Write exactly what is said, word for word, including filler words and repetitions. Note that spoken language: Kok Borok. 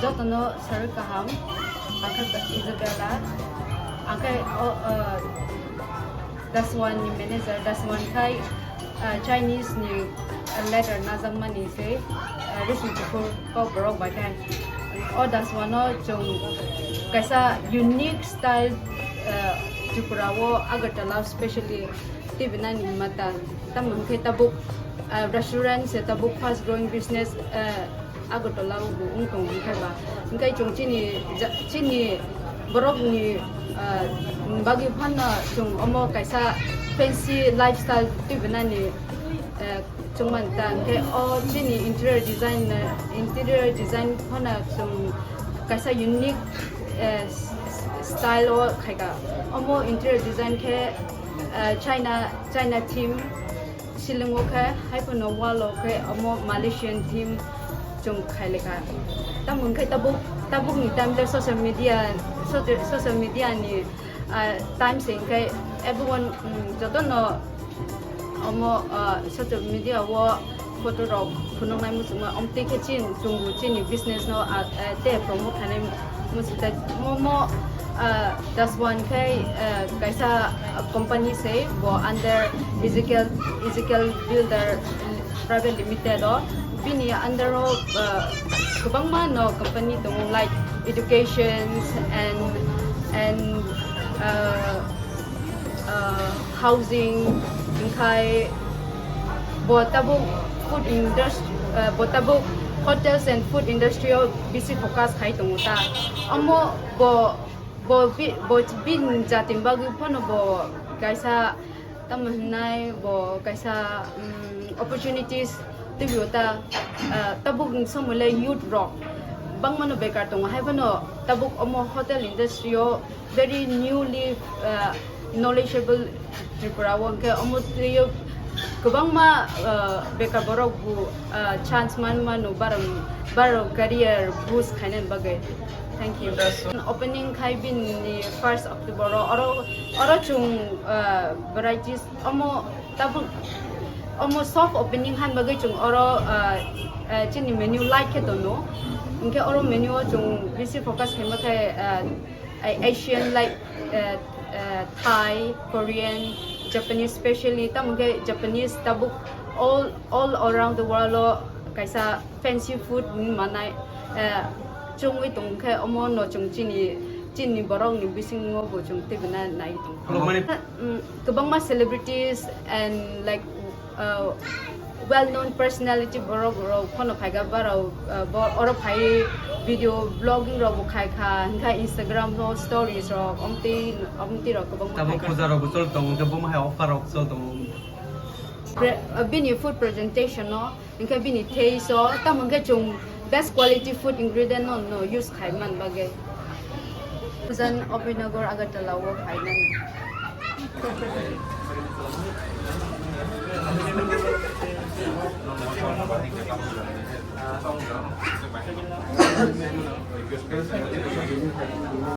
Jotono sarwi kaham, ang khe Isabella, ang khe o, uh, Daswan ni manager, Daswan khai, uh, Chinese ni, uh, letter najakmani se, uh, Rishi Kapoor kok borok bai khe. O Daswan o chwng kaisa unique style, uh, Tripura o Agartala specially tibinani mata. Tamo hwnkhe tabuk, uh, restaurant se tabuk fast growing business, uh, Agartala o bo wng tongo hwnkhe ba. Hwnkhe chwng chini ja-, chini borokni, ah, bagwi phano chwng omo kaisa fancy lifestyle tubinani, eh, chwng manta. Hwnkhe o chini interior design, eh, interior design phano chwng kaisa unique, eh, s-, s-, style o khaika. Omo interior design khe, eh, China, China theme. Siling o khe, hai phano wall o khe omo Malaysian theme chwng khai lekha. Tamo hwnkhe tabuk, tabukni time le social media, social, social media ni, ah, time se hwnkhe everyone, mm, jotono omo, ah, social media o photo rok phunuknai muchungma, omtwi khe chin chwngbo chini business no, ah, eh, tei promote khainai. Musi ta mo mo, ah, Daswan khai, ah, kaisa, ah, company se bo under Ezekiel, Ezekiel Builder Private Limited o. Bini under o, ah, kwbangma no company tongo like education and, and, ah, ah, housing, hwnkhe bo tabuk food industry, ah, bo tabuk hotels and food industry o bisi focus khai tongo ta. Omo bo, bo bi-, bo bini jati bagwi phano bo kaisa tamo hwnai bo kaisa, um, opportunities tubio ta, ah, tabuk ni somoi le youth rok bangmano bekar tongo, hai phano tabuk omo hotel industry o very newly, uh, knowledgeable Tripura o, hwnkhe omo twiwi kwbangma, uh, bekar borok bo, uh, chance man mano, barok, barok career boost khainani bagwi. Thank you. Opening khai bini first October o, oro, oro chwng, uh, varieties omo tabuk, omo soft opening han bagwi chwng oro, uh, uh, chini menu light khe tono. Hwnkhe oro menu o chwng bisi focus khaima khe, uh, A-, Asian like, uh, uh, Thai, Korean, Japanese specially, tamo khe Japanese tabuk all, all around the world o kaisa fancy food wng manai, uh, chwngwi tong khe omo no chwng chini, chini borok ni bisingo bo chwng tibina nai tong. Hello, mani- Mm, kwbangma celebrities and like uh, well-known personality borok rok phano phaikha, barok, uh, bo-, oro phai video blogging rok bo khai kha, hwnkhe Instagram o stories rok, omtwi, omtwi rok kwbangma khai kha. Puja rok bo chol tongo, hwnkhe bomo hai offer rok chol tongo. Pre-, uh, bini food presentation no, hwnkhe bini taste o, tamo hwnkhe chwng best quality food ingredient no, no use khai man bagwi. Pujan Abhinagar Agartala o phainani.